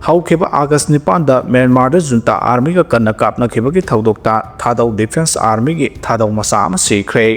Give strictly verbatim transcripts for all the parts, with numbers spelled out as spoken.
ꯍꯧꯈꯤꯕ ꯑꯥꯒꯁ ꯅꯤꯄꯥꯟꯗ ꯃ꯭ꯌꯥꯟꯃꯥꯔꯗ ꯖꯨꯟꯇꯥ ꯑꯥꯔꯃꯤꯒ ꯀꯟꯅ ꯀꯥꯞꯅꯈꯤꯕꯒꯤ ꯊꯧꯗꯣꯛꯇ ꯊꯥꯗꯧ ꯗꯤꯐꯦꯟꯁ ꯑꯥꯔꯃꯤꯒꯤ ꯊꯥꯗꯧ ꯃꯆꯥ ꯑꯃ ꯁꯤꯈ꯭ꯔꯦ꯫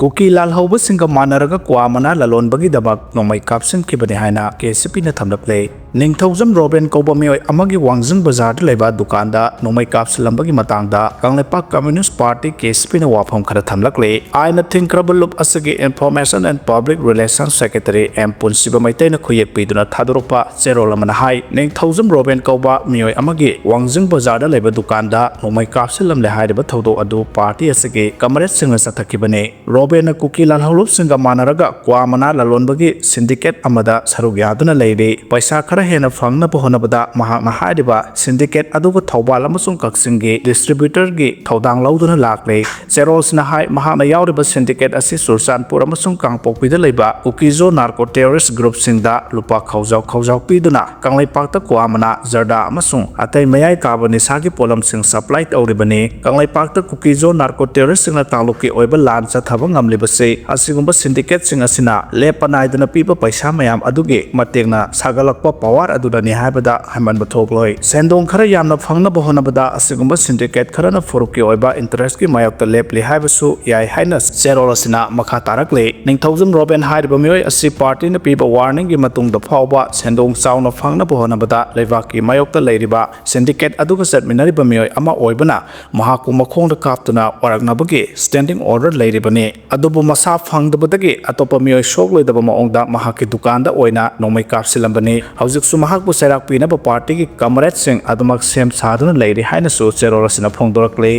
ꯀꯨꯀꯤ ꯂꯥꯜꯍꯧꯕꯁꯤꯡꯒ ꯃꯥꯟꯅꯔꯒ ꯀ꯭ꯋꯥ ꯃꯅꯥ ꯂꯂꯣꯟꯕꯒꯤꯗꯃꯛ ꯅꯣꯡꯃꯩ ꯀꯥꯞꯁꯤꯟꯈꯤꯕꯅꯤ ꯍꯥꯏꯅ ꯀꯦ ꯁꯤ ꯄꯤꯅ ꯊꯝꯂꯛꯂꯦ꯫ ꯅꯤꯡꯊꯧꯖꯝ ꯔꯣꯕꯦꯟ ꯀꯧꯕ ꯃꯤꯑꯣꯏ ꯑꯃꯒꯤ ꯋꯥꯡꯖꯤꯡ ꯕꯖꯥꯔꯗ ꯂꯩꯕ ꯗꯨꯀꯥꯟꯗ ꯅꯣꯡꯃꯩ ꯀꯥꯞꯁꯤꯜꯂꯝꯕꯒꯤ ꯃꯇꯥꯡꯗ Kangleipak communist party, K C ꯄꯤꯅ ꯋꯥꯐꯝ ꯈꯔ ꯊꯝꯂꯛꯂꯤ꯫ ꯑꯥꯏꯟꯅ ꯊꯤꯡꯈ꯭ꯔꯕ ꯂꯨꯞ ꯑꯁꯤꯒꯤ Information and Public Relation Secretary M Punshiba ꯃꯩꯇꯩꯅ ꯈꯨꯌꯦꯛ ꯄꯤꯗꯨꯅ ꯊꯥꯗꯣꯔꯛꯄ ꯆꯦꯔꯣꯜ ꯑꯃꯅ ꯍꯥꯏ, ꯅꯤꯡꯊꯧꯖꯝ ꯔꯣꯕꯦꯟ ꯀꯧꯕ ꯃꯤꯑꯣꯏ ꯑꯃꯒꯤ ꯋꯥꯡꯖꯤꯡ ꯕꯖꯥꯔꯗ ꯂꯩꯕ ꯗꯨꯀꯥꯟꯗ ꯅꯣꯡꯃꯩ ꯀꯥꯞꯁꯤꯜꯂꯝꯂꯦ ꯍꯥꯏꯔꯤꯕ ꯊꯧꯗꯣꯛ ꯑꯗꯨ ꯄꯥꯔꯇꯤ ꯑꯁꯤꯒꯤ ꯀꯝꯔꯦꯗꯁꯤꯡꯅ ꯆꯠꯊꯈꯤꯕꯅꯤ꯫ ꯔꯣꯕꯦꯟꯅ ꯀꯨꯀꯤ ꯂꯥꯜꯍꯧꯂꯨꯞꯁꯤꯡꯒ ꯃꯥꯟꯅꯔꯒ ꯀ꯭ꯋꯥ ꯃꯅꯥ ꯂꯂꯣꯟꯕꯒꯤ ꯁꯤꯟꯗꯤꯀꯦꯠ ꯑꯃꯗ ꯁꯔꯨꯛ ꯌꯥꯗꯨꯅ ꯂꯩꯔꯤ꯫ ꯄꯩꯁꯥ ꯈꯔ ꯍꯦꯟꯅ ꯐꯪꯅꯕ ꯍꯣꯠꯅꯕꯗ ꯃꯍꯥꯛꯅ ꯍꯥꯏꯔꯤꯕ ꯁꯤꯟꯗꯤꯀꯦꯠ ꯑꯗꯨꯕꯨ ꯊꯧꯕꯥꯜ ꯑꯃꯁꯨꯡ ꯀꯛꯆꯤꯡꯒꯤ ꯗꯤꯁꯇ꯭ꯔꯤꯕ꯭ꯌꯨꯇꯔꯒꯤ ꯊꯧꯗꯥꯡ ꯂꯧꯗꯨꯅ ꯂꯥꯛꯂꯤ꯫ ꯆꯦꯔꯣꯜꯁꯤꯅ ꯍꯥꯏ, ꯃꯍꯥꯛꯅ ꯌꯥꯎꯔꯤꯕ ꯁꯤꯟꯗꯤꯀꯦꯠ ꯑꯁꯤ ꯆꯨꯔꯆꯥꯟꯄꯨꯔ ꯑꯃꯁꯨꯡ ꯀꯥꯡꯄꯣꯛꯄꯤꯗ ꯂꯩꯕ ꯀꯨꯀꯤꯖꯣ ꯅꯥꯔꯀꯣ ꯇꯦꯔꯣꯔꯤꯁ꯭ꯠ ꯒ꯭ꯔꯨꯞꯁꯤꯡꯗ ꯂꯨꯄꯥ ꯈꯥꯎꯖꯥꯎ ꯈꯥꯎꯖꯥꯎ ꯄꯤꯗꯨꯅ ꯀꯪꯂꯩꯄꯥꯛꯇ ꯀ꯭ꯋꯥ ꯃꯅꯥ, ꯖꯔꯗꯥ ꯑꯃꯁꯨꯡ ꯑꯇꯩ ꯃꯌꯥꯏ ꯀꯥꯕ ꯅꯤꯁꯥꯒꯤ ꯄꯣꯠꯂꯝꯁꯤꯡ ꯁꯄ꯭ꯂꯥꯏ ꯇꯧꯔꯤꯕꯅꯤ꯫ ꯀꯪꯂꯩꯄꯥꯛꯇ ꯀꯨꯀꯤꯖꯣ ꯅꯥꯔꯀꯣ ꯇꯦꯔꯣꯔꯤꯁ꯭ꯠꯁꯤꯡꯅ ꯇꯥꯡꯂꯨꯞꯀꯤ ꯑꯣꯏꯕ ꯂꯥꯟ ꯆꯠꯊꯕ ꯉꯝꯂꯤꯕꯁꯤ ꯑꯁꯤꯒꯨꯝꯕ ꯁꯤꯟꯗꯤꯀꯦꯠꯁꯤꯡ ꯑꯁꯤꯅ ꯂꯦꯞꯄ ꯅꯥꯏꯗꯅ ꯄꯤꯕ ꯄꯩꯁꯥ ꯃꯌꯥꯝ ꯑꯗꯨꯒꯤ ꯃꯇꯦꯡꯅ ꯁꯥꯒꯠꯂꯛꯄ ꯄꯋꯥꯔ ꯑꯗꯨꯅꯅꯤ ꯍꯥꯏꯕꯗ ꯍꯥꯏꯃꯟꯕ ꯊꯣꯛꯂꯣꯏ꯫ ꯁꯦꯟꯗꯣꯡ ꯈꯔ ꯌꯥꯝꯅ ꯐꯪꯅꯕ ꯍꯣꯠꯅꯕꯗ ꯑꯁꯤꯒꯨꯝꯕ ꯁꯤꯟꯗꯤꯀꯦꯠ ꯈꯔꯅ ꯐꯨꯔꯨꯞꯀꯤ ꯑꯣꯏꯕ ꯏꯟꯇꯔꯦꯁ꯭ꯠꯀꯤ ꯃꯥꯌꯣꯛꯇ ꯂꯦꯞꯂꯤ ꯍꯥꯏꯕꯁꯨ ꯌꯥꯏ ꯍꯥꯏꯅ ꯆꯦꯔꯣꯜ ꯑꯁꯤꯅ ꯃꯈꯥ ꯇꯥꯔꯛꯂꯤ꯫ ꯅꯤꯡꯊꯧꯖꯝ ꯔꯣꯕꯦꯟ ꯍꯥꯏꯔꯤꯕ ꯃꯤꯑꯣꯏ ꯑꯁꯤ ꯄꯥꯔꯇꯤꯅ ꯄꯤꯕ ꯋꯥꯔꯅꯤꯡꯒꯤ ꯃꯇꯨꯡꯗ ꯐꯥꯎꯕ ꯁꯦꯟꯗꯣꯡ ꯆꯥꯎꯅ ꯐꯪꯅꯕ ꯍꯣꯠꯅꯕꯗ ꯂꯩꯕꯥꯛꯀꯤ ꯃꯥꯌꯣꯛꯇ ꯂꯩꯔꯤꯕ ꯁꯤꯟꯗꯤꯀꯦꯠ ꯑꯗꯨꯒ ꯆꯠꯃꯤꯟꯅꯔꯤꯕ ꯃꯤꯑꯣꯏ ꯑꯃ ꯑꯣꯏꯕꯅ ꯃꯍꯥꯛꯄꯨ ꯃꯈꯣꯡꯗ ꯀꯥꯞꯇꯨꯅ ꯋꯥꯔꯛꯅꯕꯒꯤ ꯁ꯭ꯇꯦꯟꯗꯤꯡ ꯑꯣꯔꯗꯔ ꯂꯩꯔꯤꯕꯅꯤ꯫ ꯑꯗꯨꯕꯨ ꯃꯁꯥ ꯐꯪꯗꯕꯗꯒꯤ ꯑꯇꯣꯞꯄ ꯃꯤꯑꯣꯏ ꯁꯣꯛꯂꯣꯏꯗꯕ ꯃꯑꯣꯡꯗ ꯃꯍꯥꯛꯀꯤ ꯗꯨꯀꯥꯟꯗ ꯑꯣꯏꯅ ꯅꯣꯡꯃꯩ ꯀꯥꯞꯁꯤꯜꯂꯝꯕꯅꯤ꯫ ꯍꯧꯖꯤꯛꯁꯨ ꯃꯍꯥꯛꯄꯨ ꯆꯩꯔꯥꯛ ꯄꯤꯅꯕ ꯄꯥꯔꯇꯤꯒꯤ ꯀꯝꯔꯦꯗꯁꯤꯡ ꯑꯗꯨꯃꯛ ꯁꯦꯝ ꯁꯥꯗꯨꯅ ꯂꯩꯔꯤ ꯍꯥꯏꯅꯁꯨ ꯆꯦꯔꯣꯜ ꯑꯁꯤꯅ ꯐꯣꯡꯗꯣꯔꯛꯂꯤ꯫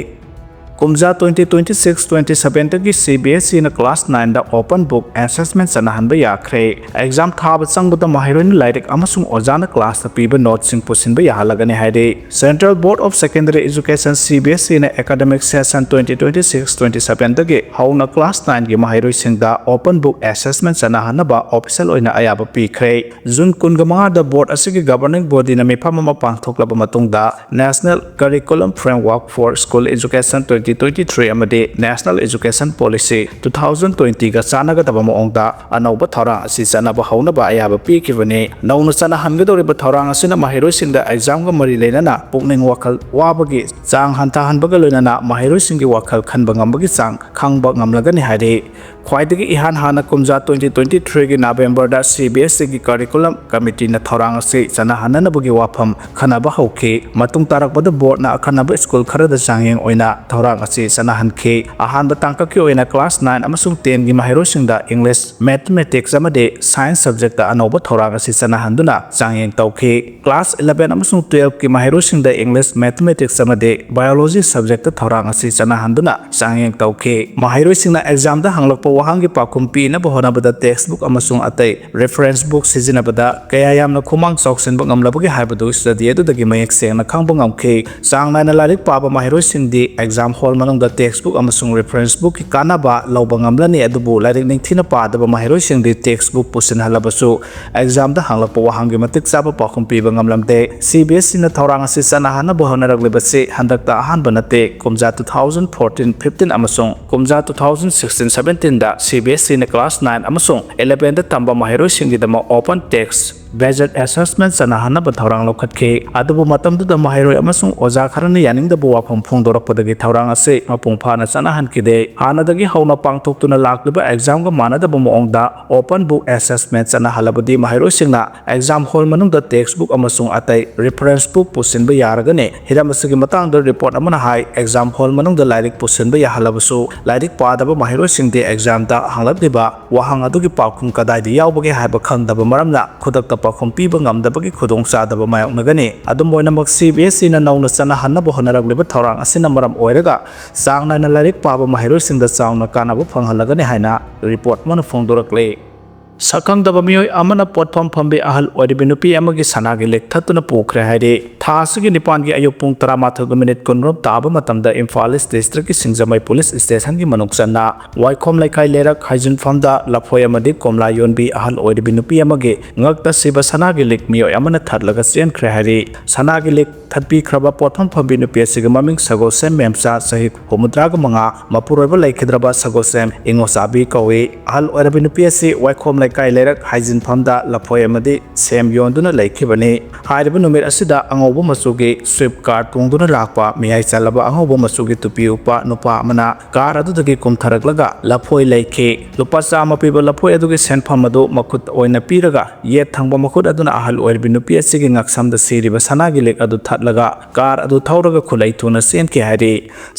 ꯀꯨꯝꯖꯥ twenty twenty six twenty seven ꯗꯒꯤ ꯁꯤ ꯕꯤ ꯑꯦꯁ ꯏꯅ ꯀ꯭ꯂꯥꯁ ꯅꯥꯏꯟꯗ ꯑꯣꯄꯟ ꯕꯨꯛ ꯑꯦꯁꯦꯁꯃꯦꯟ ꯆꯠꯅꯍꯟꯕ ꯌꯥꯈ꯭ꯔꯦ꯫ ꯑꯦꯛꯖꯥꯝ ꯊꯥꯕ ꯆꯪꯕꯗ ꯃꯍꯩꯔꯣꯏꯅ ꯂꯥꯏꯔꯤꯛ ꯑꯃꯁꯨꯡ ꯑꯣꯖꯥꯅ ꯀ꯭ꯂꯥꯁꯇ ꯄꯤꯕ ꯅꯣꯠꯁꯤꯡ ꯄꯨꯁꯤꯟꯕ ꯌꯥꯍꯜꯂꯒꯅꯤ ꯍꯥꯏꯔꯤ꯫ Central Board of Secondary Education, C B S E ꯅ academic session twenty twenty six twenty seven ꯗꯒꯤ ꯍꯧꯅ ꯀ꯭ꯂꯥꯁ ꯅꯥꯏꯟꯒꯤ ꯃꯍꯩꯔꯣꯏꯁꯤꯡꯗ ꯑꯣꯄꯟ ꯕꯨꯛ ꯑꯦꯁꯦꯁꯃꯦꯟ ꯆꯠꯅꯍꯟꯅꯕ ꯑꯣꯐꯤꯁꯤꯌꯦꯜ ꯑꯣꯏꯅ ꯑꯌꯥꯕ ꯄꯤꯈ꯭ꯔꯦ꯫ ꯖꯨꯟ ꯀꯨꯟꯃꯉꯥꯗ ꯕꯣꯔꯗ ꯑꯁꯤꯒꯤ ꯒꯕꯔꯅꯤꯡ ꯕꯣꯗꯤꯅ ꯃꯤꯐꯝ ꯑꯃ ꯄꯥꯡꯊꯣꯛꯂꯕ ꯃꯇꯨꯡꯗ National Curriculum Framework for School Education twenty twenty six twenty three ꯑꯃꯗꯤ National Education Policy two thousand twenty-ꯒ ꯆꯥꯟꯅꯒꯗꯕ ꯃꯑꯣꯡꯗ ꯑꯅꯧꯕ ꯊꯧꯔꯥꯡ ꯑꯁꯤ ꯆꯠꯅꯕ ꯍꯧꯅꯕ ꯑꯌꯥꯕ ꯄꯤꯈꯤꯕꯅꯤ꯫ ꯅꯧꯅ ꯆꯠꯅꯍꯟꯒꯗꯧꯔꯤꯕ ꯊꯧꯔꯥꯡ ꯑꯁꯤꯅ ꯃꯍꯩꯔꯣꯏꯁꯤꯡꯗ ꯑꯦꯛꯖꯥꯝꯒ ꯃꯔꯤ ꯂꯩꯅꯅ ꯄꯨꯛꯅꯤꯡ ꯋꯥꯈꯜ ꯋꯥꯕꯒꯤ ꯆꯥꯡ ꯍꯟꯊꯍꯟꯕꯒ ꯂꯣꯏꯅꯅ ꯃꯍꯩꯔꯣꯏꯁꯤꯡꯒꯤ ꯋꯥꯈꯜ ꯈꯟꯕ ꯉꯝꯕꯒꯤ ꯆꯥꯡ ꯈꯪꯕ ꯉꯝꯂꯒꯅꯤ ꯍꯥꯏꯔꯤ꯫ ꯈ꯭ꯋꯥꯏꯗꯒꯤ ꯏꯍꯥꯟ ꯍꯥꯟꯅ ꯀꯨꯝꯖꯥ ꯇ꯭ꯋꯦꯟꯇꯤ ꯇ꯭ꯋꯦꯟꯇꯤ ꯊ꯭ꯔꯤꯒꯤ ꯅꯕꯦꯝꯕꯔꯗ ꯁꯤ ꯕꯤ ꯑꯦꯁ ꯏꯒꯤ ꯀꯔꯤꯀꯨꯂꯝ ꯀꯃꯤꯇꯤꯅ ꯊꯧꯔꯥꯡ ꯑꯁꯤ ꯆꯠꯅꯍꯟꯅꯅꯕꯒꯤ ꯋꯥꯐꯝ ꯈꯟꯅꯕ ꯍꯧꯈꯤ꯫ ꯃꯇꯨꯡ ꯇꯥꯔꯛꯄꯗ ꯕꯣꯔꯗꯅ ꯑꯈꯟꯅꯕ ꯁ꯭ꯀꯨꯜ ꯈꯔꯗ ꯆꯥꯡꯌꯦꯡ ꯑꯣꯏꯅ ꯊꯧꯔꯥꯡ ꯑꯁꯤ ꯆꯠꯅꯍꯟꯈꯤ꯫ ꯑꯍꯥꯟꯕ ꯇꯥꯡꯀꯛꯀꯤ ꯑꯣꯏꯅ ꯀ꯭ꯂꯥꯁ ꯅꯥꯏꯟ ꯑꯃꯁꯨꯡ ꯇꯦꯟꯒꯤ ꯃꯍꯩꯔꯣꯏꯁꯤꯡꯗ ꯏꯪꯂꯤꯁ, ꯃꯦꯊꯃꯦꯇꯤꯛꯁ ꯑꯃꯗꯤ ꯁꯥꯏꯟꯁ ꯁꯕꯖꯦꯛꯇ ꯑꯅꯧꯕ ꯊꯧꯔꯥꯡ ꯑꯁꯤ ꯆꯠꯅꯍꯟꯗꯨꯅ ꯆꯥꯡꯌꯦꯡ ꯇꯧꯈꯤ꯫ ꯀ꯭ꯂꯥꯁ ꯏꯂꯚꯦꯟ ꯑꯃꯁꯨꯡ ꯇꯨꯌꯦꯜꯐꯀꯤ ꯃꯍꯩꯔꯣꯏꯁꯤꯡꯗ ꯏꯪꯂꯤꯁ, ꯃꯦꯊꯃꯦꯇꯤꯛꯁ ꯑꯃꯗꯤ ꯕꯥꯏꯑꯣꯂꯣꯖꯤ ꯁꯕꯖꯦꯛꯇ ꯊꯧꯔꯥꯡ ꯑꯁꯤ ꯆꯠꯅꯍꯟꯗꯨꯅ ꯆꯥꯡꯌꯦꯡ ꯇꯧꯈꯤ꯫ ꯃꯍꯩꯔꯣꯏꯁꯤꯡꯅ ꯑꯦꯛꯖꯥꯝꯗ ꯍꯪꯂꯛꯄ ꯋꯥꯍꯪꯒꯤ ꯄꯥꯎꯈꯨꯝ ꯄꯤꯅꯕ ꯍꯣꯠꯅꯕꯗ ꯇꯦꯛꯁꯕꯨꯛ ꯑꯃꯁꯨꯡ ꯑꯇꯩ ꯔꯦꯐꯔꯦꯟꯁ ꯕꯨꯛ ꯁꯤꯖꯤꯟꯅꯕꯗ ꯀꯌꯥ ꯌꯥꯝꯅ ꯈꯨꯃꯥꯡ ꯆꯥꯎꯁꯤꯟꯕ ꯉꯝꯂꯕꯒꯦ ꯍꯥꯏꯕꯗꯨ ꯁ꯭ꯇꯗꯤ ꯑꯗꯨꯗꯒꯤ ꯃꯌꯦꯛ ꯁꯦꯡꯅ ꯈꯪꯕ ꯉꯝꯈꯤ꯫ ꯆꯥꯡ ꯅꯥꯏꯅ ꯂꯥꯏꯔꯤꯛ ꯄꯥꯕ ꯃꯍꯩꯔꯣꯏꯁꯤꯡꯗꯤ ꯑꯦꯛꯖꯥꯝ ꯍꯣꯜ ꯃꯅꯨꯡꯗ ꯇꯦꯛꯁꯕꯨꯛ ꯑꯃꯁꯨꯡ ꯔꯦꯐꯔꯦꯟꯁ ꯕꯨꯛꯀꯤ ꯀꯥꯟꯅꯕ ꯂꯧꯕ ꯉꯝꯂꯅꯤ, ꯑꯗꯨꯕꯨ ꯂꯥꯏꯔꯤꯛ ꯅꯤꯡꯊꯤꯅ ꯄꯥꯗꯕ ꯃꯍꯩꯔꯣꯏꯁꯤꯡꯗꯤ ꯇꯦꯛꯁꯕꯨꯛ ꯄꯨꯁꯤꯟꯍꯜꯂꯕꯁꯨ ꯑꯦꯛꯖꯥꯝꯗ ꯍꯪꯂꯛꯄ ꯋꯥꯍꯪꯒꯤ ꯃꯇꯤꯛ ꯆꯥꯕ ꯄꯥꯎꯈꯨꯝ ꯄꯤꯕ ꯉꯝꯂꯝꯗꯦ꯫ ꯁꯤ ꯕꯤ ꯑꯦꯁ ꯏꯅ ꯊꯧꯔꯥꯡ ꯑꯁꯤ ꯆꯠꯅꯍꯟꯅꯕ ꯍꯣꯠꯅꯔꯛꯂꯤꯕꯁꯤ ꯍꯟꯗꯛꯇ ꯑꯍꯥꯟꯕ ꯅꯠꯇꯦ꯫ ꯀꯨꯝꯖꯥ two thousand fourteen fifteen ꯑꯃꯁꯨꯡ ꯀꯨꯝꯖꯥ two thousand sixteen seventeenꯗ C B ꯑꯦꯁ ꯏꯅ ꯀ꯭ꯂꯥꯁ ꯅꯥꯏꯟ ꯑꯃꯁꯨꯡ ꯏꯂꯚꯦꯟꯗ ꯇꯝꯕ ꯃꯍꯩꯔꯣꯏꯁꯤꯡꯒꯤꯗꯃꯛ open text based assessment ꯆꯠꯅꯍꯟꯅꯕ ꯊꯧꯔꯥꯡ ꯂꯧꯈꯠꯈꯤ꯫ ꯑꯗꯨꯕꯨ ꯃꯇꯝꯗꯨꯗ ꯃꯍꯩꯔꯣꯏ ꯑꯃꯁꯨꯡ ꯑꯣꯖꯥ ꯈꯔꯅ ꯌꯥꯅꯤꯡꯗꯕ ꯋꯥꯐꯝ ꯐꯣꯡꯗꯣꯔꯛꯄꯗꯒꯤ ꯊꯧꯔꯥꯡ ꯑꯁꯤ ꯃꯄꯨꯡ ꯐꯥꯅ ꯆꯠꯅꯍꯟꯈꯤꯗꯦ꯫ ꯍꯥꯟꯅꯗꯒꯤ ꯍꯧꯅ ꯄꯥꯡꯊꯣꯛꯇꯨꯅ ꯂꯥꯛꯂꯤꯕ ꯑꯦꯛꯖꯥꯝꯒ ꯃꯥꯟꯅꯗꯕ ꯃꯑꯣꯡꯗ open book assessment ꯆꯠꯅꯍꯜꯂꯕꯗꯤ ꯃꯍꯩꯔꯣꯏꯁꯤꯡꯅ ꯑꯦꯛꯖꯥꯝ ꯍꯣꯜ ꯃꯅꯨꯡꯗ ꯇꯦꯛꯁꯕꯨꯛ ꯑꯃꯁꯨꯡ ꯑꯇꯩ ꯔꯦꯐꯔꯦꯟꯁ ꯕꯨꯛ ꯄꯨꯁꯤꯟꯕ ꯌꯥꯔꯒꯅꯤ꯫ ꯍꯤꯔꯝ ꯑꯁꯤꯒꯤ ꯃꯇꯥꯡꯗ ꯔꯤꯄꯣꯔꯠ ꯑꯃꯅ ꯍꯥꯏ, ꯑꯦꯛꯖꯥꯝ ꯍꯣꯜ ꯃꯅꯨꯡꯗ ꯂꯥꯏꯔꯤꯛ ꯄꯨꯁꯤꯟꯕ ꯌꯥꯍꯜꯂꯕꯁꯨ ꯂꯥꯏꯔꯤꯛ ꯄꯥꯗꯕ ꯃꯍꯩꯔꯣꯏꯁꯤꯡꯗꯤ ꯑꯦꯛꯖꯥꯝꯗ ꯍꯪꯂꯛꯂꯤꯕ ꯋꯥꯍꯪ ꯑꯗꯨꯒꯤ ꯄꯥꯎꯈꯨꯝ ꯀꯗꯥꯏꯗ ꯌꯥꯎꯕꯒꯦ ꯍꯥꯏꯕ ꯈꯪꯗꯕ ꯃꯔꯝꯅ ꯈꯨꯗꯛꯇ ꯄꯥꯎꯈꯨꯝ ꯄꯤꯕ ꯉꯝꯗꯕꯒꯤ ꯈꯨꯗꯣꯡꯆꯥꯗꯕ ꯃꯥꯌꯣꯛꯅꯒꯅꯤ꯫ ꯑꯗꯨꯝ ꯑꯣꯏꯅꯃꯛ, ꯁꯤ ꯕꯤ ꯑꯦꯁ ꯏꯅ ꯅꯧꯅ ꯆꯠꯅꯍꯟꯅꯕ ꯍꯣꯠꯅꯔꯛꯂꯤꯕ ꯊꯧꯔꯥꯡ ꯑꯁꯤꯅ ꯃꯔꯝ ꯑꯣꯏꯔꯒ ꯆꯥꯡ ꯅꯥꯏꯅ ꯂꯥꯏꯔꯤꯛ ꯄꯥꯕ ꯃꯍꯩꯔꯣꯏꯁꯤꯡꯗ ꯆꯥꯎꯅ ꯀꯥꯟꯅꯕ ꯐꯪꯍꯜꯂꯒꯅꯤ ꯍꯥꯏꯅ ꯔꯤꯄꯣꯔꯠ ꯑꯃꯅ ꯐꯣꯡꯗꯣꯔꯛꯂꯤ꯫ ꯁꯛꯈꯪꯗꯕ ꯃꯤꯑꯣꯏ ꯑꯃꯅ ꯄꯣꯠꯐꯝ ꯐꯝꯕꯤ ꯑꯍꯜ ꯑꯣꯏꯔꯤꯕꯤ ꯅꯨꯄꯤ ꯑꯃꯒꯤ ꯁꯅꯥꯒꯤ ꯂꯤꯛ ꯊꯠꯇꯨꯅ ꯄꯨꯈ꯭ꯔꯦ ꯍꯥꯏꯔꯤ꯫ ꯊꯥ ꯑꯁꯤꯒꯤ ꯅꯤꯄꯥꯟꯒꯤ ꯑꯌꯨꯛ ꯄꯨꯡ ꯇꯔꯥꯃꯥꯊꯣꯏꯒ ꯃꯤꯅꯤꯠ ꯀꯨꯟꯔꯣꯝ ꯇꯥꯕ ꯃꯇꯝꯗ ꯏꯝꯐꯥꯜ ꯏꯁ ꯗꯤꯁꯇ꯭ꯔꯤꯛꯀꯤ ꯁꯤꯡꯖꯃꯩ ꯄꯨꯂꯤꯁ ꯁ꯭ꯇꯦꯁꯟꯒꯤ ꯃꯅꯨꯡ ꯆꯟꯅ ꯋꯥꯏꯈꯣꯝ ꯂꯩꯀꯥꯏ ꯂꯩꯔꯛ ꯍꯥꯏꯖꯤꯟꯐꯝꯗ ꯂꯐꯣꯏ ꯑꯃꯗꯤ ꯀꯣꯝꯂꯥ ꯌꯣꯟꯕꯤ ꯑꯍꯜ ꯑꯣꯏꯔꯕꯤ ꯅꯨꯄꯤ ꯑꯃꯒꯤ ꯉꯛꯇ ꯁꯤꯕ ꯁꯅꯥꯒꯤ ꯂꯤꯛ ꯃꯤꯑꯣꯏ ꯑꯃꯅ ꯊꯠꯂꯒ ꯆꯦꯟꯈ꯭ꯔꯦ ꯍꯥꯏꯔꯤ꯫ ꯁꯅꯥꯒꯤ ꯂꯤꯛ ꯊꯠꯄꯤꯈ꯭ꯔꯕ ꯄꯣꯠꯐꯝ ꯐꯝꯕꯤ ꯅꯨꯄꯤ ꯑꯁꯤꯒꯤ ꯃꯃꯤꯡ ꯁꯒꯣꯜꯁꯦꯝ ꯃꯦꯝꯆꯥ, ꯆꯍꯤ ꯍꯨꯝꯐꯨꯇꯔꯥꯒ ꯃꯉꯥ, ꯃꯄꯨꯔꯣꯏꯕ ꯂꯩꯈꯤꯗ꯭ꯔꯕ ꯁꯒꯣꯜꯁꯦꯝ ꯏꯉꯣꯆꯥꯕꯤ ꯀꯧꯏ꯫ ꯑꯍꯜ ꯑꯣꯏꯔꯕꯤ ꯅꯨꯄꯤ ꯑꯁꯤ ꯋꯥꯏꯈꯣꯝ ꯂꯩꯀꯥꯏ ꯂꯩꯔꯛ ꯍꯥꯏꯖꯤꯟꯐꯝꯗ ꯂꯐꯣꯏ ꯑꯃꯗꯤ ꯁꯦꯝ ꯌꯣꯟꯗꯨꯅ ꯂꯩꯈꯤꯕꯅꯤ꯫ ꯍꯥꯏꯔꯤꯕ ꯅꯨꯃꯤꯠ ꯑꯁꯤꯗ ꯑꯉꯧꯕ ꯃꯆꯨꯒꯤ ꯁ꯭ꯋꯤꯐ ꯀꯥꯔ ꯇꯣꯡꯗꯨꯅ ꯂꯥꯛꯄ ꯃꯌꯥꯏ ꯆꯜꯂꯕ ꯑꯉꯧꯕ ꯃꯆꯨꯒꯤ ꯇꯨꯄꯤ ꯎꯞꯄ ꯅꯨꯄꯥ ꯑꯃꯅ ꯀꯥꯔ ꯑꯗꯨꯗꯒꯤ ꯀꯨꯝꯊꯔꯛꯂꯒ ꯂꯐꯣꯏ ꯂꯩꯈꯤ꯫ ꯂꯨꯄꯥ ꯆꯥꯝꯃ ꯄꯤꯕ ꯂꯐꯣꯏ ꯑꯗꯨꯒꯤ ꯁꯦꯟꯐꯝ ꯑꯗꯨ ꯃꯈꯨꯠ ꯑꯣꯏꯅ ꯄꯤꯔꯒ ꯌꯦꯠ ꯊꯪꯕ ꯃꯈꯨꯠ ꯑꯗꯨꯅ ꯑꯍꯜ ꯑꯣꯏꯔꯕꯤ ꯅꯨꯄꯤ ꯑꯁꯤꯒꯤ ꯉꯛꯁꯝꯗ ꯁꯤꯔꯤꯕ ꯁꯅꯥꯒꯤ ꯂꯤꯛ ꯑꯗꯨ ꯊꯠꯂꯒ ꯀꯥꯔ ꯑꯗꯨ ꯊꯧꯔꯒ ꯈꯨꯂꯩ ꯊꯨꯅ ꯆꯦꯟꯈꯤ ꯍꯥꯏꯔꯤ꯫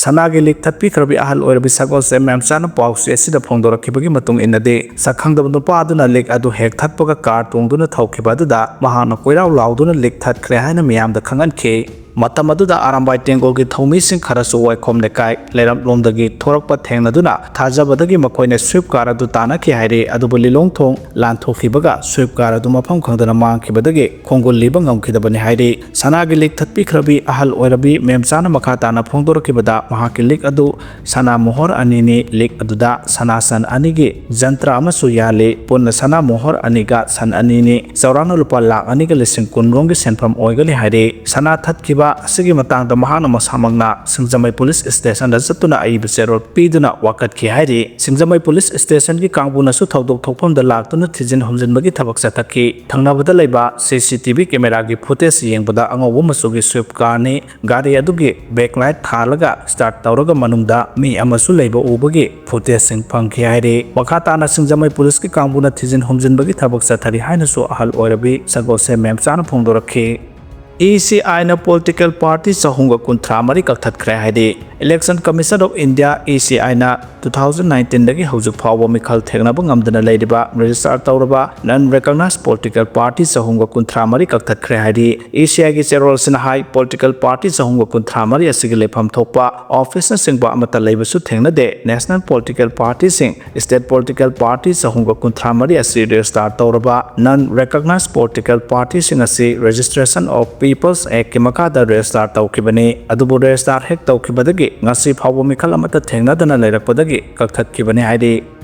ꯁꯅꯥꯒꯤ ꯂꯤꯛ ꯊꯠꯄꯤꯈ꯭ꯔꯕꯤ ꯑꯍꯜ ꯑꯣꯏꯔꯕꯤ ꯁꯒꯣꯜꯁꯦꯝ ꯃꯦꯝꯆꯥꯅ ꯄꯥꯎꯆꯦ ꯑꯁꯤꯗ ꯐꯣꯡꯗꯣꯔꯛꯈꯤꯕꯒꯤ ꯃꯇꯨꯡ ꯏꯟꯅꯗꯤ, ꯁꯛꯈꯪꯗꯕ ꯅꯨꯄꯥ ꯑꯗꯨꯅ ꯂꯤꯛ ꯑꯗꯨ ꯍꯦꯛ ꯊꯠꯄꯒ ꯀꯥꯔ ꯇꯣꯡꯗꯨꯅ ꯊꯧꯈꯤꯕ ꯑꯗꯨꯗ ꯃꯍꯥꯛꯅ ꯀꯣꯏꯔꯥꯎ ꯂꯥꯎꯗꯨꯅ ꯂꯤꯛ ꯊꯠꯈ꯭ꯔꯦ ꯍꯥꯏꯅ ꯃꯤꯌꯥꯝꯗ ꯈꯪꯍꯟꯈꯤ꯫ ꯃꯇꯝ ꯑꯗꯨꯗ ꯑꯔꯥꯝꯕꯥꯏ ꯇꯦꯡꯒꯣꯜꯒꯤ ꯊꯧꯃꯤꯁꯤꯡ ꯈꯔꯁꯨ ꯋꯥꯏꯈꯣꯝ ꯂꯩꯀꯥꯏ ꯂꯩꯔꯛꯂꯣꯝꯗꯒꯤ ꯊꯣꯔꯛꯄ ꯊꯦꯡꯅꯗꯨꯅ ꯊꯥꯖꯕꯗꯒꯤ ꯃꯈꯣꯏꯅ ꯁ꯭ꯋꯤꯐ ꯀꯥꯔ ꯑꯗꯨ ꯇꯥꯟꯅꯈꯤ ꯍꯥꯏꯔꯤ꯫ ꯑꯗꯨꯕꯨ ꯂꯤꯂꯣꯡꯊꯣꯡ ꯂꯥꯟꯊꯣꯛꯈꯤꯕꯒ ꯁ꯭ꯋꯤꯐ ꯀꯥꯔ ꯑꯗꯨ ꯃꯐꯝ ꯈꯪꯗꯅ ꯃꯥꯡꯈꯤꯕꯗꯒꯤ ꯈꯣꯡꯒꯨꯜ ꯂꯤꯕ ꯉꯝꯈꯤꯗꯕꯅꯤ ꯍꯥꯏꯔꯤ꯫ ꯁꯅꯥꯒꯤ ꯂꯤꯛ ꯊꯠꯄꯤꯈ꯭ꯔꯕꯤ ꯑꯍꯜ ꯑꯣꯏꯔꯕꯤ ꯃꯦꯝꯆꯥꯅ ꯃꯈꯥ ꯇꯥꯅ ꯐꯣꯡꯗꯣꯔꯛꯈꯤꯕꯗ, ꯃꯍꯥꯛꯀꯤ ꯂꯤꯛ ꯑꯗꯨ ꯁꯅꯥ ꯃꯣꯍꯣꯔ ꯑꯅꯤꯅꯤ꯫ ꯂꯤꯛ ꯑꯗꯨꯗ ꯁꯅꯥ ꯁꯟ ꯑꯅꯤꯒꯤ ꯖꯟꯇ꯭ꯔ ꯑꯃꯁꯨ ꯌꯥꯜꯂꯤ꯫ ꯄꯨꯟꯅ ꯁꯅꯥ ꯃꯣꯍꯣꯔ ꯑꯅꯤꯒ ꯁꯟ ꯑꯅꯤꯅꯤ꯫ ꯆꯥꯎꯔꯥꯛꯅ ꯂꯨꯄꯥ ꯂꯥꯈ ꯑꯅꯤꯒ ꯂꯤꯁꯤꯡ ꯀꯨꯟ ꯔꯣꯝꯒꯤ ꯁꯦꯟꯐꯝ ꯑꯣꯏꯒꯅꯤ ꯍꯥꯏꯔꯤ꯫ ꯁꯅꯥ ꯊꯠꯈꯤꯕ ꯑꯁꯤꯒꯤ ꯃꯇꯥꯡꯗ ꯃꯍꯥꯛꯅ ꯃꯁꯥꯃꯛꯅ ꯁꯤꯡꯖꯃꯩ ꯄꯨꯂꯤꯁ ꯁ꯭ꯇꯦꯁꯟꯗ ꯆꯠꯇꯨꯅ ꯑꯏꯕ ꯆꯦꯔꯣꯜ ꯄꯤꯗꯨꯅ ꯋꯥꯀꯠꯈꯤ ꯍꯥꯏꯔꯤ꯫ ꯁꯤꯡꯖꯃꯩ ꯄꯨꯂꯤꯁ ꯁ꯭ꯇꯦꯁꯟꯒꯤ ꯀꯥꯡꯕꯨꯅꯁꯨ ꯊꯧꯗꯣꯛ ꯊꯣꯛꯐꯝꯗ ꯂꯥꯛꯇꯨꯅ ꯊꯤꯖꯤꯟ ꯍꯨꯝꯖꯤꯟꯕꯒꯤ ꯊꯕꯛ ꯆꯠꯊꯈꯤ꯫ ꯊꯪꯅꯕꯗ ꯂꯩꯕ ꯁꯤ ꯁꯤ ꯇꯤ ꯚꯤ ꯀꯦꯃꯦꯔꯥꯒꯤ ꯐꯨꯇꯦꯖ ꯌꯦꯡꯕꯗ ꯑꯉꯧꯕ ꯃꯆꯨꯒꯤ ꯁ꯭ꯋꯤꯐ ꯀꯥꯔꯅꯤ꯫ ꯒꯥꯔꯤ ꯑꯗꯨꯒꯤ ꯕꯦꯛ ꯂꯥꯏꯠ ꯊꯥꯜꯂꯒ ꯁ꯭ꯇꯥꯔꯠ ꯇꯧꯔꯒ ꯃꯅꯨꯡꯗ ꯃꯤ ꯑꯃꯁꯨ ꯂꯩꯕ ꯎꯕꯒꯤ ꯐꯨꯇꯦꯖꯁꯤꯡ ꯐꯪꯈꯤ ꯍꯥꯏꯔꯤ꯫ ꯃꯈꯥ ꯇꯥꯅ ꯁꯤꯡꯖꯃꯩ ꯄꯨꯂꯤꯁꯀꯤ ꯀꯥꯡꯕꯨꯅ ꯊꯤꯖꯤꯟ ꯍꯨꯝꯖꯤꯟꯕꯒꯤ ꯊꯕꯛ ꯆꯠꯊꯔꯤ ꯍꯥꯏꯅꯁꯨ ꯑꯍꯜ ꯑꯣꯏꯔꯕꯤ ꯁꯒꯣꯜꯁꯦꯝ ꯃꯦꯝꯆꯥꯅ ꯐꯣꯡꯗꯣꯔꯛꯈꯤ꯫ ꯏ ꯁꯤ ꯑꯥꯏꯅ ꯄꯣꯂꯤꯇꯤꯀꯦꯜ ꯄꯥꯔꯇꯤ ꯆꯍꯨꯝꯒ ꯀꯨꯟꯊ꯭ꯔꯥ ꯃꯔꯤ ꯀꯛꯊꯠꯈ꯭ꯔꯦ ꯍꯥꯏꯔꯤ꯫ Election Commission of India, E ꯁꯤ ꯑꯥꯏꯅ two thousand nineteenꯗꯒꯤ ꯍꯧꯖꯤꯛ ꯐꯥꯎꯕ ꯃꯤꯈꯜ ꯊꯦꯡꯅꯕ ꯉꯝꯗꯅ ꯂꯩꯔꯤꯕ ꯔꯦꯖꯤꯁꯇꯥꯔ ꯇꯧꯔꯕ non recognized political party ꯆꯍꯨꯝꯒ ꯀꯨꯟꯊ꯭ꯔꯥ ꯃꯔꯤ ꯀꯛꯊꯠꯈ꯭ꯔꯦ ꯍꯥꯏꯔꯤ꯫ ꯏ ꯁꯤ ꯑꯥꯏꯒꯤ ꯆꯦꯔꯣꯜꯁꯤꯅ ꯍꯥꯏ, ꯄꯣꯂꯤꯇꯤꯀꯦꯜ ꯄꯥꯔꯇꯤ ꯆꯍꯨꯝꯒ ꯀꯨꯟꯊ꯭ꯔꯥ ꯃꯔꯤ ꯑꯁꯤꯒꯤ ꯂꯩꯐꯝ ꯊꯣꯛꯄ ꯑꯣꯐꯤꯁꯅꯆꯤꯡꯕ ꯑꯃꯠꯇ ꯂꯩꯕꯁꯨ ꯊꯦꯡꯅꯗꯦ꯫ National political partyꯁꯤꯡ, state political party ꯆꯍꯨꯝꯒ ꯀꯨꯟꯊ꯭ꯔꯥ ꯃꯔꯤ ꯑꯁꯤ ꯔꯦꯖꯤꯁꯇꯥꯔ ꯇꯧꯔꯕ non recognized political partyꯁꯤꯡ ꯑꯁꯤ registration of People's Act ꯀꯤ ꯃꯈꯥꯗ register ꯇꯧꯈꯤꯕꯅꯤ꯫ ꯑꯗꯨꯕꯨ register ꯍꯦꯛ ꯇꯧꯈꯤꯕꯗꯒꯤ ꯉꯁꯤ ꯐꯥꯎꯕ ꯃꯤꯈꯜ ꯑꯃꯠꯇ ꯊꯦꯡꯅꯗꯅ ꯂꯩꯔꯛꯄꯗꯒꯤ ꯀꯛꯊꯠꯈꯤꯕꯅꯤ ꯍꯥꯏꯔꯤ꯫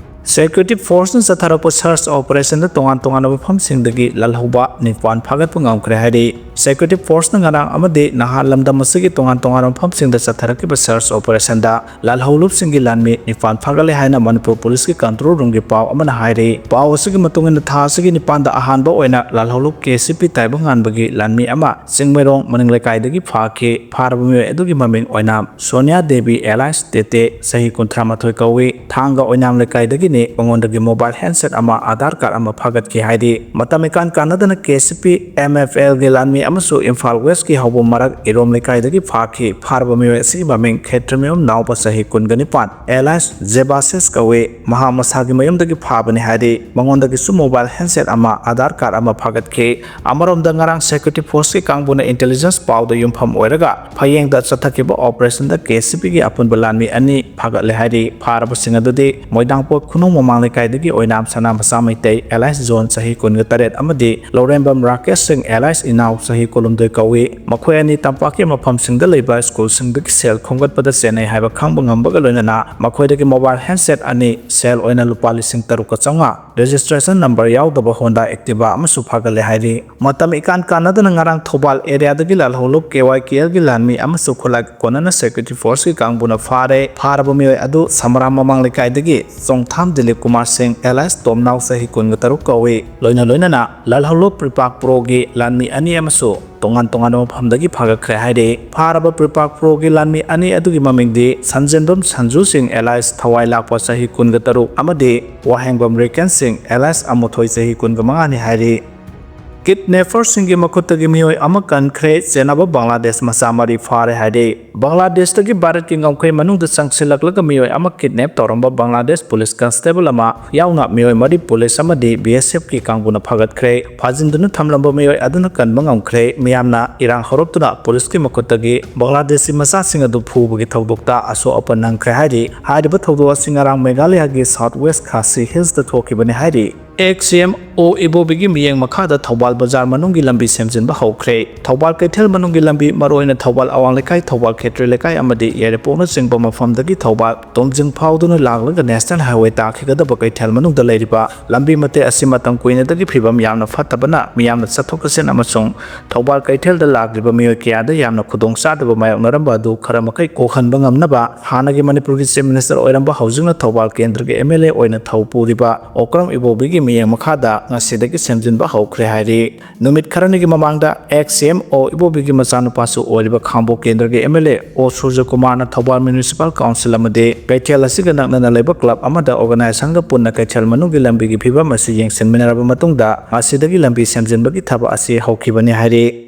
Security force ꯅ ꯆꯠꯊꯔꯛꯄ search operation ꯗ ꯇꯣꯉꯥꯟ ꯇꯣꯉꯥꯟꯕ ꯃꯐꯝꯁꯤꯡꯗꯒꯤ ꯂꯥꯜꯍꯧꯕ ꯅꯤꯄꯥꯟ ꯐꯥꯒꯠꯄ ꯉꯝꯈ꯭ꯔꯦ ꯍꯥꯏꯔꯤ꯫ Security force ꯅ ꯉꯔꯥꯡ ꯑꯃꯗꯤ ꯅꯍꯥꯟ ꯂꯝꯗꯝ ꯑꯁꯤꯒꯤ ꯇꯣꯉꯥꯟ ꯇꯣꯉꯥꯟꯕ ꯃꯐꯝꯁꯤꯡꯗ ꯆꯠꯊꯔꯛꯈꯤꯕ search operation ꯗ ꯂꯥꯜꯍꯧꯂꯨꯞꯁꯤꯡꯒꯤ ꯂꯥꯟꯃꯤ ꯅꯤꯄꯥꯟ ꯐꯥꯒꯠꯂꯦ ꯍꯥꯏꯅ ꯃꯅꯤꯄꯨꯔ ꯄꯨꯂꯤꯁꯀꯤ control room ꯒꯤ ꯄꯥꯎ ꯑꯃꯅ ꯍꯥꯏꯔꯤ꯫ ꯄꯥꯎ ꯑꯁꯤꯒꯤ ꯃꯇꯨꯡ ꯏꯟꯅ, ꯊꯥ ꯑꯁꯤꯒꯤ ꯅꯤꯄꯥꯟꯗ ꯑꯍꯥꯟꯕ ꯑꯣꯏꯅ ꯂꯥꯜꯍꯧꯂꯨꯞ ꯀꯦ ꯁꯤ ꯄꯤ ꯇꯥꯏꯕꯪꯉꯥꯟꯕꯒꯤ ꯂꯥꯟꯃꯤ ꯑꯃ ꯆꯤꯡꯃꯩꯔꯣꯡ ꯃꯅꯤꯡ ꯂꯩꯀꯥꯏꯗꯒꯤ ꯐꯥꯈꯤ꯫ ꯐꯥꯔꯕ ꯃꯤꯑꯣꯏ ꯑꯗꯨꯒꯤ ꯃꯃꯤꯡ ꯑꯣꯏꯅ ꯁꯣꯅꯤꯌꯥ ꯗꯦꯕꯤ alias ꯇꯦꯇꯦ, ꯆꯍꯤ ꯀꯨꯟꯊ꯭ꯔꯥ ꯃꯥꯊꯣꯏ ꯀꯧꯏ꯫ ꯊꯥꯡꯒ ꯑꯣꯏꯅꯥꯝ ꯂꯩꯀꯥꯏꯗꯒꯤꯅꯤ꯫ ꯃꯉꯣꯟꯗꯒꯤ mobile handset ꯑꯃ, ꯑꯥꯙꯥꯔ card ꯑꯃ ꯐꯥꯒꯠꯈꯤ ꯍꯥꯏꯔꯤ꯫ ꯃꯇꯝ ꯏꯀꯥꯟ ꯀꯥꯟꯅꯗꯅ K C P M F L ꯒꯤ ꯂꯥꯟꯃꯤ ꯑꯃꯁꯨ ꯏꯝꯐꯥꯜ West ꯀꯤ ꯍꯧꯕ ꯃꯔꯛ ꯏꯔꯣꯝ ꯂꯩꯀꯥꯏꯗꯒꯤ ꯐꯥꯈꯤ꯫ ꯐꯥꯔꯕ ꯃꯤꯑꯣꯏ ꯑꯁꯤꯒꯤ ꯃꯃꯤꯡ ꯈꯦꯇ꯭ꯔꯤꯃꯌꯨꯝ ꯅꯥꯎꯕ, ꯆꯍꯤ ꯀꯨꯟꯒ ꯅꯤꯄꯥꯟ, alias ꯖꯦꯕꯥꯁꯤꯁ ꯀꯧꯏ꯫ ꯃꯍꯥꯛ ꯃꯁꯥꯒꯤ ꯃꯌꯨꯝꯗꯒꯤ ꯐꯥꯕꯅꯤ ꯍꯥꯏꯔꯤ꯫ ꯃꯉꯣꯟꯗꯒꯤꯁꯨ mobile handset ꯑꯃ, ꯑꯥꯙꯥꯔ card ꯑꯃ ꯐꯥꯒꯠꯈꯤ꯫ ꯑꯃꯔꯣꯝꯗ, ꯉꯔꯥꯡ security force ꯀꯤ ꯀꯥꯡꯕꯨꯅ intelligence ꯄꯥꯎꯗ ꯌꯨꯝꯐꯝ ꯑꯣꯏꯔꯒ ꯐꯌꯦꯡꯗ ꯆꯠꯊꯈꯤꯕ operation ꯗ ꯀꯦ ꯁꯤ ꯄꯤ ꯒꯤ ꯑꯄꯨꯟꯕ ꯂꯥꯟꯃꯤ ꯑꯅꯤ ꯐꯥꯒꯠꯂꯦ ꯍꯥꯏꯔꯤ꯫ ꯐꯥꯔꯕꯁꯤꯡ ꯑꯗꯨꯗꯤ ꯃꯣꯏꯗꯥꯡꯄꯣꯛ ꯈꯨꯅꯧ ꯃꯃꯥꯡ ꯂꯩꯀꯥꯏꯗꯒꯤ ꯑꯣꯏꯅꯥꯝ ꯁꯅꯥꯃꯆꯥ ꯃꯩꯇꯩ, alias ꯖꯣꯟ, ꯆꯍꯤ ꯀꯨꯟꯒ ꯇꯔꯦꯠ, ꯑꯃꯗꯤ ꯂꯧꯔꯦꯝꯕꯝ ꯔꯥꯀꯦꯁ ꯁꯤꯡ, alias ꯏꯅꯥꯎ, ꯆꯍꯤ ꯀꯨꯟꯍꯨꯝꯗꯣꯏ ꯀꯧꯏ꯫ ꯃꯈꯣꯏ ꯑꯅꯤ ꯇꯝꯄꯥꯛꯀꯤ ꯃꯐꯝꯁꯤꯡꯗ ꯂꯩꯕ ꯁ꯭ꯀꯨꯜꯁꯤꯡꯗꯒꯤ ꯁꯦꯜ ꯈꯣꯝꯒꯠꯄꯗ ꯆꯦꯟꯅꯩ ꯍꯥꯏꯕ ꯈꯪꯕ ꯉꯝꯕꯒ ꯂꯣꯏꯅꯅ ꯃꯈꯣꯏꯗꯒꯤ mobile handset ꯑꯅꯤ, ꯁꯦꯜ ꯑꯣꯏꯅ ꯂꯨꯄꯥ ꯂꯤꯁꯤꯡ ꯇꯔꯨꯛꯀ ꯆꯥꯝꯃꯉꯥ, registration number ꯌꯥꯎꯗꯕ Honda Activa ꯑꯃꯁꯨ ꯐꯥꯒꯠꯂꯦ ꯍꯥꯏꯔꯤ꯫ ꯃꯇꯝ ꯏꯀꯥꯟ ꯀꯥꯟꯅꯗꯅ ꯉꯔꯥꯡ ꯊꯧꯕꯥꯜ area ꯗꯒꯤ ꯂꯥꯜꯍꯧꯂꯨꯞ ꯀꯦ ꯋꯥꯏ ꯀꯦ ꯑꯦꯜ ꯒꯤ ꯂꯥꯟꯃꯤ ꯑꯃꯁꯨ ꯈꯨꯠꯂꯥꯏ ꯀꯣꯟꯅꯅ security force ꯀꯤ ꯀꯥꯡꯕꯨꯅ ꯐꯥꯔꯦ꯫ ꯐꯥꯔꯕ ꯃꯤꯑꯣꯏ ꯑꯗꯨ ꯁꯃꯔꯥꯝ ꯃꯃꯥꯡ ꯂꯩꯀꯥꯏꯗꯒꯤ ꯆꯣꯡꯊꯥꯝ ꯗꯤꯂꯤꯞ ꯀꯨꯃꯥꯔ ꯁꯤꯡ, alias ꯇꯣꯝꯅꯥꯎ, ꯆꯍꯤ ꯀꯨꯟꯒ ꯇꯔꯨꯛ ꯀꯧꯏ꯫ ꯂꯣꯏꯅ ꯂꯣꯏꯅꯅ ꯂꯥꯜꯍꯧꯂꯨꯞ ꯄ꯭ꯔꯤꯄꯥꯛ ꯄ꯭ꯔꯣꯒꯤ ꯂꯥꯟꯃꯤ ꯑꯅꯤ ꯑꯃꯁꯨ ꯇꯣꯉꯥꯟ ꯇꯣꯉꯥꯟꯕ ꯃꯐꯝꯗꯒꯤ ꯐꯥꯒꯠꯈ꯭ꯔꯦ ꯍꯥꯏꯔꯤ꯫ ꯐꯥꯔꯕ ꯄ꯭ꯔꯤꯄꯥꯛ ꯄ꯭ꯔꯣꯒꯤ ꯂꯥꯟꯃꯤ ꯑꯅꯤ ꯑꯗꯨꯒꯤ ꯃꯃꯤꯡꯗꯤ ꯁꯟꯖꯦꯟꯕꯝ ꯁꯟꯖꯨ ꯁꯤꯡ, alias ꯊꯋꯥꯏ ꯂꯥꯛꯄ, ꯆꯍꯤ ꯀꯨꯟꯒ ꯇꯔꯨꯛ, ꯑꯃꯗꯤ ꯋꯥꯍꯦꯡꯕꯝ ꯔꯤꯀꯦꯟ ꯁꯤꯡ, alias ꯑꯃꯨꯊꯣꯏ, ꯆꯍꯤ ꯀꯨꯟꯒ ꯃꯉꯥꯅꯤ ꯍꯥꯏꯔꯤ꯫ Kidnapper ꯁꯤꯡꯒꯤ ꯃꯈꯨꯠꯇꯒꯤ ꯃꯤꯑꯣꯏ ꯑꯃ ꯀꯟꯈ꯭ꯔꯦ, ꯆꯦꯟꯅꯕ ꯕꯪꯒ꯭ꯂꯥꯗꯦꯁ ꯃꯆꯥ ꯃꯔꯤ ꯐꯥꯔꯦ ꯍꯥꯏꯔꯤ꯫ ꯕꯪꯒ꯭ꯂꯥꯗꯦꯁꯇꯒꯤ ꯚꯥꯔꯠꯀꯤ ꯉꯝꯈꯩ ꯃꯅꯨꯡꯗ ꯆꯪꯁꯤꯜꯂꯛꯂꯒ ꯃꯤꯑꯣꯏ ꯑꯃ kidnap ꯇꯧꯔꯝꯕ ꯕꯪꯒ꯭ꯂꯥꯗꯦꯁ ꯄꯨꯂꯤꯁ constable ꯑꯃ ꯌꯥꯎꯅ ꯃꯤꯑꯣꯏ ꯃꯔꯤ ꯄꯨꯂꯤꯁ ꯑꯃꯗꯤ ꯕꯤ ꯑꯦꯁ ꯑꯦꯐ ꯀꯤ ꯀꯥꯡꯕꯨꯅ ꯐꯥꯒꯠꯈ꯭ꯔꯦ꯫ ꯐꯥꯖꯤꯟꯗꯨꯅ ꯊꯝꯂꯝꯕ ꯃꯤꯑꯣꯏ ꯑꯗꯨꯅ ꯀꯟꯕ ꯉꯝꯈ꯭ꯔꯦ꯫ ꯃꯤꯌꯥꯝꯅ ꯏꯔꯥꯡ ꯍꯧꯔꯛꯇꯨꯅ ꯄꯨꯂꯤꯁꯀꯤ ꯃꯈꯨꯠꯇꯒꯤ ꯕꯪꯒ꯭ꯂꯥꯗꯦꯁꯤ ꯃꯆꯥꯁꯤꯡ ꯑꯗꯨ ꯐꯨꯕꯒꯤ ꯊꯧꯗꯣꯛꯇ ꯑꯁꯣꯛ ꯑꯄꯟ ꯅꯪꯈ꯭ꯔꯦ ꯍꯥꯏꯔꯤ꯫ ꯍꯥꯏꯔꯤꯕ ꯊꯧꯗꯣꯛ ꯑꯁꯤ ꯉꯔꯥꯡ ꯃꯦꯘꯥꯂꯌꯥꯒꯤ South West Khasi Hills ꯇ ꯊꯣꯛꯈꯤꯕꯅꯤ ꯍꯥꯏꯔꯤ꯫ ꯑꯦꯛꯁ ꯁꯤ ꯑꯦꯝ ꯑꯣ ꯏꯕꯣꯕꯤꯒꯤ ꯃꯤꯠꯌꯦꯡ ꯃꯈꯥꯗ ꯊꯧꯕꯥꯜ ꯕꯖꯥꯔ ꯃꯅꯨꯡꯒꯤ ꯂꯝꯕꯤ ꯁꯦꯝꯖꯤꯟꯕ ꯍꯧꯈ꯭ꯔꯦ꯫ ꯊꯧꯕꯥꯜ ꯀꯩꯊꯦꯜ ꯃꯅꯨꯡꯒꯤ ꯂꯝꯕꯤ, ꯃꯔꯨꯑꯣꯏꯅ ꯊꯧꯕꯥꯜ ꯑꯋꯥꯡ ꯂꯩꯀꯥꯏ, ꯊꯧꯕꯥꯜ ꯈꯦꯇ꯭ꯔꯤ ꯂꯩꯀꯥꯏ ꯑꯃꯗꯤ ꯌꯥꯏꯔꯤꯄꯣꯛꯅꯆꯤꯡꯕ ꯃꯐꯝꯗꯒꯤ ꯊꯧꯕꯥꯜ ꯇꯣꯝꯖꯤꯡ ꯐꯥꯎꯗꯨꯅ ꯂꯥꯛꯂꯒ ꯅꯦꯁꯅꯦꯜ ꯍꯥꯏꯋꯦ ꯇꯥꯈꯤꯒꯗꯕ ꯀꯩꯊꯦꯜ ꯃꯅꯨꯡꯗ ꯂꯩꯔꯤꯕ ꯂꯝꯕꯤ ꯃꯇꯦꯛ ꯑꯁꯤ ꯃꯇꯝ ꯀꯨꯏꯅꯗꯒꯤ ꯐꯤꯕꯝ ꯌꯥꯝꯅ ꯐꯠꯇꯕꯅ ꯃꯤꯌꯥꯝꯅ ꯆꯠꯊꯣꯛ ꯆꯠꯁꯤꯟ ꯑꯃꯁꯨꯡ ꯊꯧꯕꯥꯜ ꯀꯩꯊꯦꯜꯗ ꯂꯥꯛꯂꯤꯕ ꯃꯤꯑꯣꯏ ꯀꯌꯥꯗ ꯌꯥꯝꯅ ꯈꯨꯗꯣꯡꯆꯥꯗꯕ ꯃꯥꯌꯣꯛꯅꯔꯝꯕ ꯑꯗꯨ ꯈꯔ ꯃꯈꯩ ꯀꯣꯛꯍꯟꯕ ꯉꯝꯅꯕ ꯍꯥꯟꯅꯒꯤ ꯃꯅꯤꯄꯨꯔꯒꯤ ꯆꯤꯐ ꯃꯤꯅꯤꯁꯇꯔ ꯑꯣꯏꯔꯝꯕ, ꯍꯧꯖꯤꯛꯅ ꯊꯧꯕꯥꯜ ꯀꯦꯟꯗ꯭ꯔꯒꯤ ꯑꯦꯝ ꯑꯦꯜ ꯑꯦ ꯑꯣꯏꯅ ꯊꯧ ꯄꯨꯔꯤꯕ ꯑꯣꯀ꯭ꯔꯝ ꯏꯕꯣꯕꯤꯒꯤ ꯃꯤꯠꯌꯦꯡ ꯃꯈꯥꯗ ꯉꯁꯤꯗꯒꯤ ꯁꯦꯝꯖꯤꯟꯕ ꯍꯧꯈ꯭ꯔꯦ ꯍꯥꯏꯔꯤ꯫ ꯅꯨꯃꯤꯠ ꯈꯔꯅꯤꯒꯤ ꯃꯃꯥꯡꯗ ꯑꯦꯛꯁ ꯁꯤ ꯑꯦꯝ ꯑꯣ ꯏꯕꯣꯕꯤꯒꯤ ꯃꯆꯥꯅꯨꯄꯥꯁꯨ ꯑꯣꯏꯔꯤꯕ ꯈꯥꯡꯕꯣꯛ ꯀꯦꯟꯗ꯭ꯔꯒꯤ ꯑꯦꯝ ꯑꯦꯜ ꯑꯦ ꯑꯣ ꯁꯨꯔꯖꯀꯨꯃꯥꯔꯅ ꯊꯧꯕꯥꯜ ꯃ꯭ꯌꯨꯅꯤꯁꯤꯄꯥꯜ ꯀꯥꯎꯟꯁꯤꯜ ꯑꯃꯗꯤ ꯀꯩꯊꯦꯜ ꯑꯁꯤꯒ ꯅꯛꯅꯅ ꯂꯩꯕ ꯀ꯭ꯂꯕ ꯑꯃꯗ ꯑꯣꯔꯒꯅꯥꯏꯖꯦꯁꯟꯒ ꯄꯨꯟꯅ ꯀꯩꯊꯦꯜ ꯃꯅꯨꯡꯒꯤ ꯂꯝꯕꯤꯒꯤ ꯐꯤꯕꯝ ꯑꯁꯤ ꯌꯦꯡꯁꯤꯟꯃꯤꯟꯅꯔꯕ ꯃꯇꯨꯡꯗ ꯉꯁꯤꯗꯒꯤ ꯂꯝꯕꯤ ꯁꯦꯝꯖꯤꯟꯕꯒꯤ ꯊꯕꯛ ꯑꯁꯤ ꯍꯧꯈꯤꯕꯅꯤ ꯍꯥꯏꯔꯤ꯫